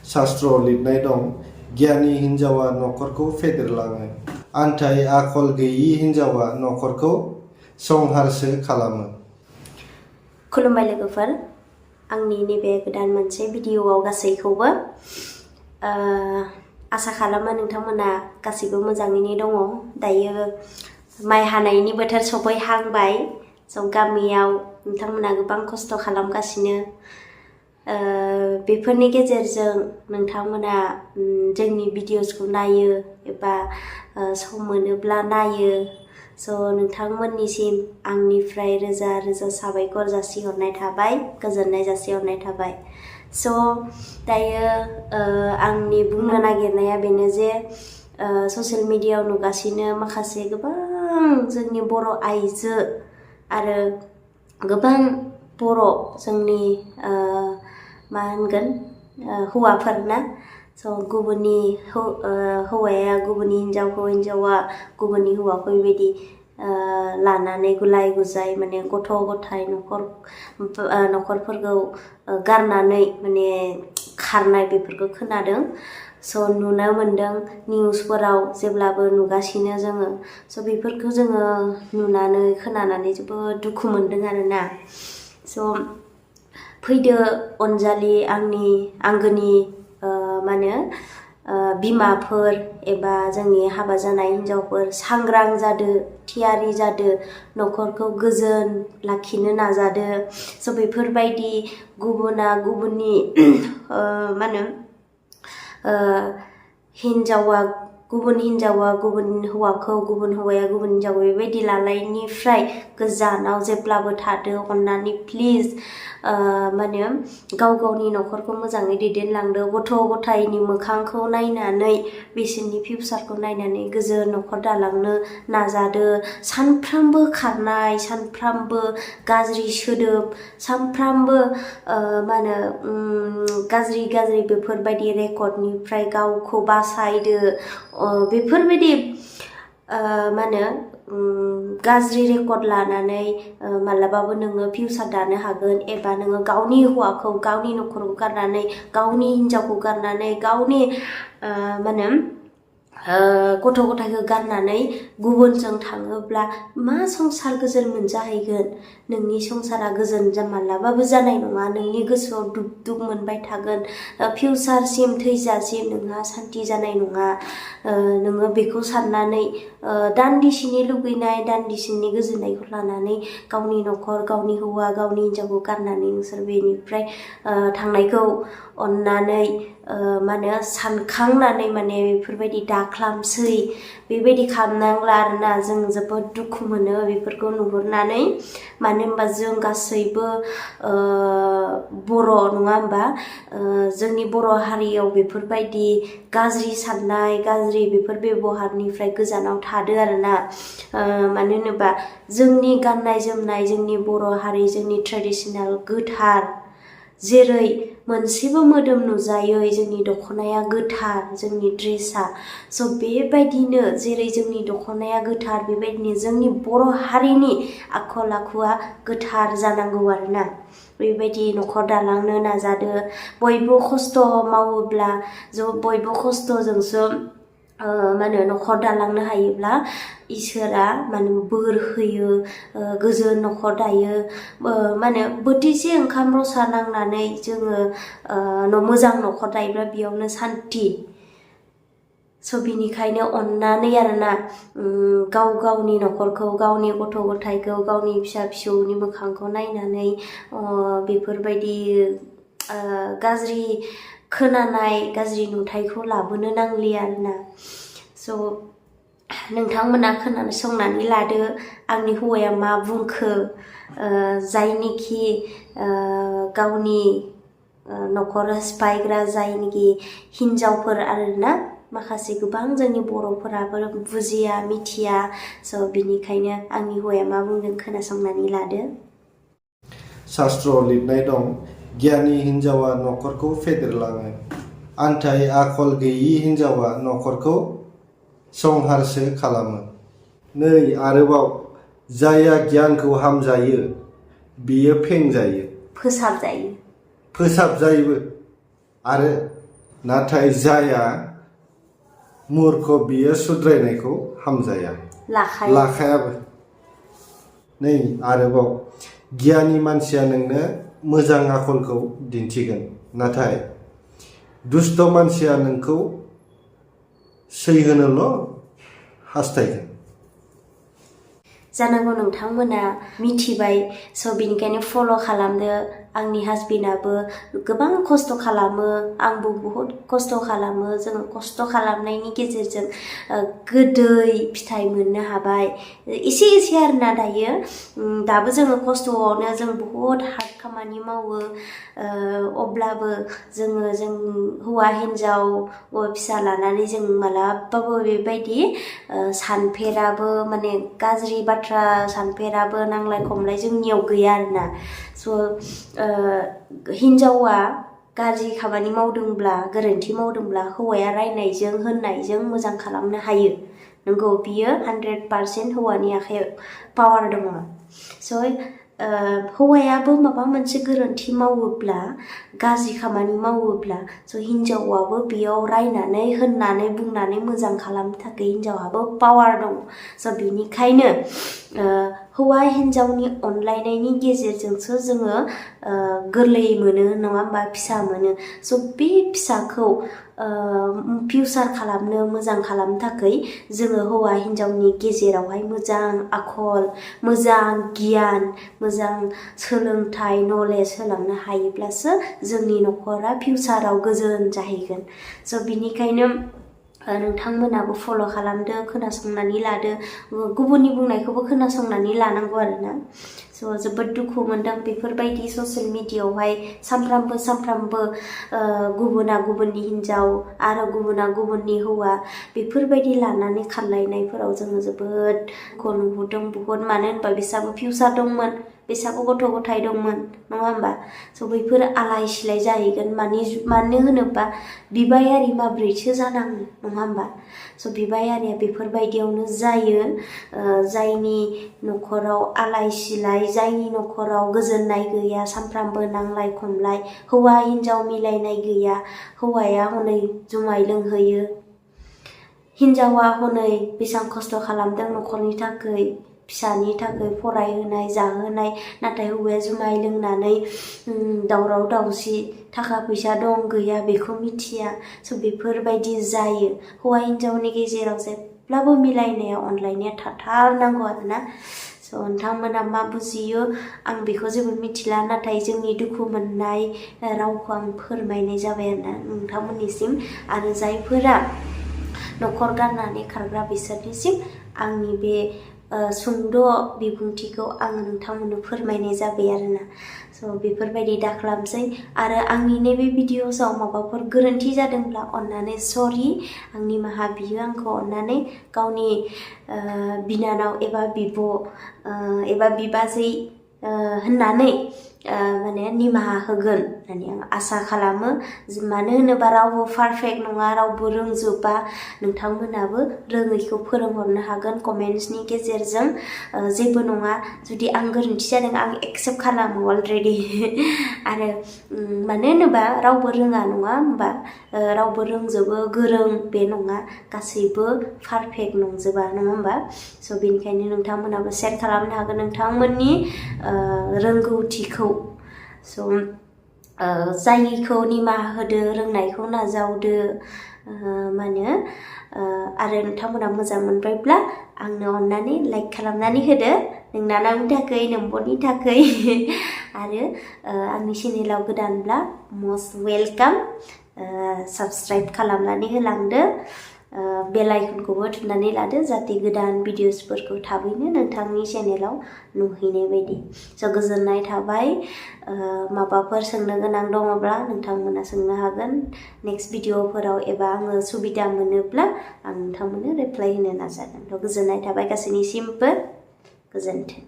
शास्त्र लिरनाय दं गियानि हिन्जावा नखरखौ फेदेरलाङो आन्थाय आखल गैयि हिन्जावा नखरखौ संहारसो खालामो। खुलुमबाय लोगोफोर, आंनि नैबे गोदान मोनसे भिडिअआव गासैखौबो आसा खालामो नोंथांमोना गासैबो मोजाङैनो दङ। दायो माइ हानायनि बोथोर सफैहांबाय। गामियाव नोंथांमोना गोबां खस्थ' खालामगासिनो। बेफोरनि गेजेरजों नोंथांमोना जोंनि भिडिअसखौ नायो एबा सम मोनोब्ला नायो। नोंथांमोननिसिम आंनिफ्राय रोजा रोजा साबायखर जासिहरनाय थाबाय, गोजोननाय जासिहरनाय थाबाय। दायो आंनि बुंनो नागिरनाया बेनो जे ससियेल मिडियायाव नुगासिनो माखासे गोबां जोंनि बर' आइजो आरो गोबां बर' जोंनि मा होनगोन हौवाफोर ना। गुबुननि हौवाया गुबुननि हिन्जावखौ, हिन्जावा गुबुननि हौवाखौ बेबायदि लानानै गुलाय गुजाय माने गथ' गथाय न'खरफोरखौ गारनानै माने खारनाय बेफोरखौ खोनादों। नुनो मोनदों निउसफोराव जेब्लाबो नुगासिनो जोङो। बेफोरखौ जोङो नुनानै खोनानानै जोबोद दुखु मोनदों आरोना। फैदो अनजालि आंनि आंगोनि मा होनो बिमाफोर एबा जोंनि हाबा जानाय हिन्जावफोर सांग्रां जादो, थियारि जादो, न'खरखौ गोजोन लाखिनो नाजादो। बेफोरबायदि गुबुना गुबुननि मा होनो हिन्जावा गुबुन हौवाखौ, गुबुन हौवाया गुबुन हिन्जावखौ बेबायदि लानायनिफ्राय गोजानाव जेब्लाबो थादो अननानै प्लिज। मा होनो गाव गावनि न'खरखौ मोजाङै दैदेनलांदो। गथ' गथायनि मोखांखौ नायनानै, बिसोरनि फिउचारखौ नायनानै गोजोन न'खर दालांनो नाजादो। सानफ्रामबो खारनाय, सानफ्रामबो गाज्रि सोदोब, सानफ्रामबो मा होनो गाज्रि बेफोरबायदि रेकर्डनिफ्राय गावखौ बासायदो। बेफोरबायदि मा होनो गाज्रि रेकर्ड लानानै मालाबाबो नोङो फिउचार दानो हागोन एबा नोङो गावनि हौवाखौ, गावनि न'खरखौ गारनानै, गावनि हिन्जावखौ गारनानै, गावनि मा होनो गथ' गथायखौ गारनानै गुबुनजों थाङोब्ला मा संसार गोजोन मोनजाहैगोन? नोंनि संसारा गोजोन मालाबाबो जानाय नङा। नोंनि गोसोआव दुख दुख मोनबाय थागोन। फिउचारसिम थैजासिम नोंहा सान्थि जानाय नङा। नोङो बेखौ साननानै दान्दिसेनि लुगैनाय, दान्दिसेनि गोजोननायखौ लानानै गावनि न'खर, गावनि हौवा, गावनि हिन्जावखौ गारनानै नोंसोर बेनिफ्राय थांनायखौ अननानै मा होनो सानखांनानै माने बेफोरबायदि दाख्लामसै। बेबायदि खालामनांला आरोना। जों जोबोद दुखु मोनो बेफोरखौ नुहुरनानै। मानो होनबा जों गासैबो बर' नङा होमबा? जोंनि बर' हारियाव बेफोरबायदि गाज्रि साननाय, गाज्रि बेफोर बेब'हारनिफ्राय गोजानाव थादो आरोना। मानो होनोबा जोंनि गाननाय जोमनाय, जोंनि बर' हारि, जोंनि ट्रेडिसनेल गोथार, जेरै मोनसेबो मोदोम नुजायै जोंनि दख'नाया गोथार, जोंनि ड्रेसा। बेबायदिनो जेरै जोंनि दख'नाया गोथार, बेबायदिनो जोंनि बर' हारिनि आखल आखुआ गोथार जानांगौ आरोना। बेबायदि न'खर दालांनो नाजादो। बयबो खस्थ' मावोब्ला, बयबो खस्थ'जोंसो मा होनो न'खर दालांनो हायोब्ला इसोरा माने बोर होयो, गोजोन न'खर दायो। मा होनो बोथिसे ओंखाम रसा नांनानै जोङो मोजां न'खर दायोब्ला बेयावनो सान्थि। बिनिखायनो अननानै आरोना गाव गावनि न'खरखौ, गावनि गथ' गथायखौ, गावनि फिसा फिसौनि मोखांखौ नायनानै बेफोरबायदि गाज्रि खोनानाय, गाज्रि नुथायखौ लाबोनो नांलिया आरोना। नोंथांमोना खोनासंनानै लादो आंनि हौवाया मा बुंखो। जायनिखि गावनि न'खर सिफायग्रा, जायनिखि हिन्जावफोर आरोना, माखासे गोबां जोंनि बर'फोराबो बुजिया, मिथिया। बिनिखायनो आंनि हौवाया मा बुंदों खोनासंनानै लादो। शास्त्र लिरनाय दं गियानि हिन्जावा नखरखौ फेदेरलाङो आन्थाय आखल गैयि हिन्जावा नखरखौ संहारसो खालामो। नै आरोबाव जाया गियानखौ हामजायो बियो फेंजायो, फोसाबजायोबो आरो नाथाय जाया मूर्ख बियो सुद्रायनायखौ हामजाया लाखायाबो। नै आरोबाव गियानि मानसिया नोंनो मोजां आखलखौ दिन्थिगोन, नाथाय दुष्ट मानसिया नोंखौ सैहोनोल' हास्थायगोन। जानांगौ नोंथांमोना मिथिबाय, स' बिनिखायनो फल' खालामदो। आंनि हासबेन्डआबो गोबां खस्थ' खालामो, आंबो बहुद खस्थ' खालामो। जोङो खस्थ' खालामनायनि गेजेरजों गोदै फिथाइ मोननो हाबाय। एसे एसे आरोना दायो, दाबो जोङो खस्थ'आवनो जों बहुद हार्ड खामानि मावो। अब्लाबो जों हौवा हिन्जाव फिसा लानानै जों मालाबाबो बेबायदि सानफेराबो, माने गाज्रि बाथ्रा सानफेराबो, नांलाय खमलाय जोंनियाव गैया आरोना। स' हिन्जावा गाज्रि खामानि मावदोंब्ला, गोरोन्थि मावदोंब्ला हौवाया रायनायजों होननायजों मोजां खालामनो हायो। नंगौ, बियो 100% हौवानि आखायाव पावार दङ। स' हौवायाबो माबा मोनसे गोरोन्थि मावोब्ला, गाज्रि खामानि मावोब्ला, स' हिन्जावाबो बेयाव रायनानै होननानै बुंनानै मोजां खालामनो थाखाय हिन्जावहाबो पावार दङ। स' बिनिखायनो हौवा हिन्जावनि अनलायनायनि गेजेरजोंसो जोङो गोरलै मोनो, नङा होमबा, फिसा मोनो। स' बे फिसाखौ फिउचार खालामनो, मोजां खालामनो थाखाय जोङो हौवा हिन्जावनि गेजेरावहाय मोजां आखल, मोजां गियान, मोजां सोलोंथाइ, नलेज होलांनो हायोब्लासो जोंनि न'खरा फिउचाराव गोजोन जाहैगोन। स' बिनिखायनो नोंथांमोनाबो फल' खालामदो, खोनासंनानै लादो, गुबुननि बुंनायखौबो खोनासंनानै लानांगौ आरोना। स' जोबोद दुखु मोनदों बेफोरबायदि ससियेल मिडियायावहाय सानफ्रामबो गुबुना गुबुननि हिन्जाव आरो गुबुना गुबुननि हौवा बेफोरबायदि लानानै खारलायनायफोराव जोङो जोबोद नुबोदों बहुद। मानो होनबा बिसाबो फिउचार दंमोन, बिसाबो गथ' गथाय दंमोन, नङा होमबा। स' बैफोर आलाय सिलाय जाहैगोन। मानो होनोबा बिबायारि माब्रैसो जानाङो, नङा होमबा। स' बिबायारिया बेफोरबायदियावनो जायो, जायनि न'खराव आलाय सिलाय, जायनि न'खराव गोजोननाय गैया, सानफ्रामबो नांलाय खमलाय, हौवा हिन्जाव मिलायनाय गैया। हौवाया हनै जुमाय लोंहोयो, हिन्जावा हनै बेसेबां खस्थ' खालामदों न'खरनि थाखाय, फिसानि थाखाय फरायहोनाय, जाहोनाय, नाथाय हौवाया जुमाय लोंनानै दावराव दावसि, थाखा फैसा दं गैया बेखौ मिथिया। स' बेफोरबायदि जायो। हौवा हिन्जावनि गेजेराव जेब्लाबो मिलायनाया, अनलायनाया थाथारनांगौ आरोना। स' नोंथांमोना मा बुजियो आं बेखौ जेबो मिथिला, नाथाय जोंनि दुखु मोननाय रावखौ आं फोरमायनाय जाबाय आरोना नोंथांमोननिसिम। आरो जायफोरा न'खर गारनानै खारग्रा बिसोरनिसिम आंनि बे सुंद' बिबुंथिखौ आं नोंथांमोननो फोरमायनाय जाबाय आरोना। स' बेफोरबायदि दा खालामसै। आरो आंनि नैबे भिडिअ'सआव माबाफोर गोरोन्थि जादोंब्ला अन्नानै सरि, आं निमाहा बियो। आंखौ अन्नानै गावनि बिनानाव एबा बिब' एबा बिबाजै होननानै माने निमाहा होगोन होननानै आं आसा खालामो। मानो होनोबा रावबो पारफेक्ट नङा, रावबो रोंजोबा। नोंथांमोनाबो रोङैखौ फोरोंहरनो हागोन कमेन्ट्सनि गेजेरजों, जेबो नङा। जुदि आं गोरोन्थि जादों आं एक्सेप्ट खालामो अलरेडि। आरो मानो होनोबा रावबो रोङा, नङा होमबा, रावबो रोंजोबो गोरों बे नङा, गासैबो पारफेक्ट नंजोबा, नङा होमबा। स' बेनिखायनो नोंथांमोनाबो सेयार खालामनो हागोन नोंथांमोननि रोंगौथिखौ। स' जायिखौ निमाहा होदो, रोंनायखौ नाजावदो, मा होनो। आरो नोंथांमोना मोजां मोनबायब्ला आंनो अन्नानै लाइक खालामनानै होदो, नोंनानावनि थाखाय, नोंब'नि थाखाय। आरो आंनि चेनेलाव गोदानब्ला मस्ट वेलकाम, साबस्क्राइब खालामनानै होलांदो, बेल आइकनखौबो थुनानै लादो, जाहाथे गोदान भिडिअसफोरखौ थाबैनो नोंथांनि चेनेलाव नुहैनाय बायदि। स' गोजोननाय थाबाय। माबाफोर सोंनो गोनां दङब्ला नोंथांमोना सोंनो हागोन नेक्स्ट भिडिअफोराव, एबा आङो सुबिदा मोनोब्ला आं नोंथांमोननो रिप्लाय होनो नाजागोन। थ' गोजोननाय थाबाय गासैनिसिमबो, गोजोन्थों।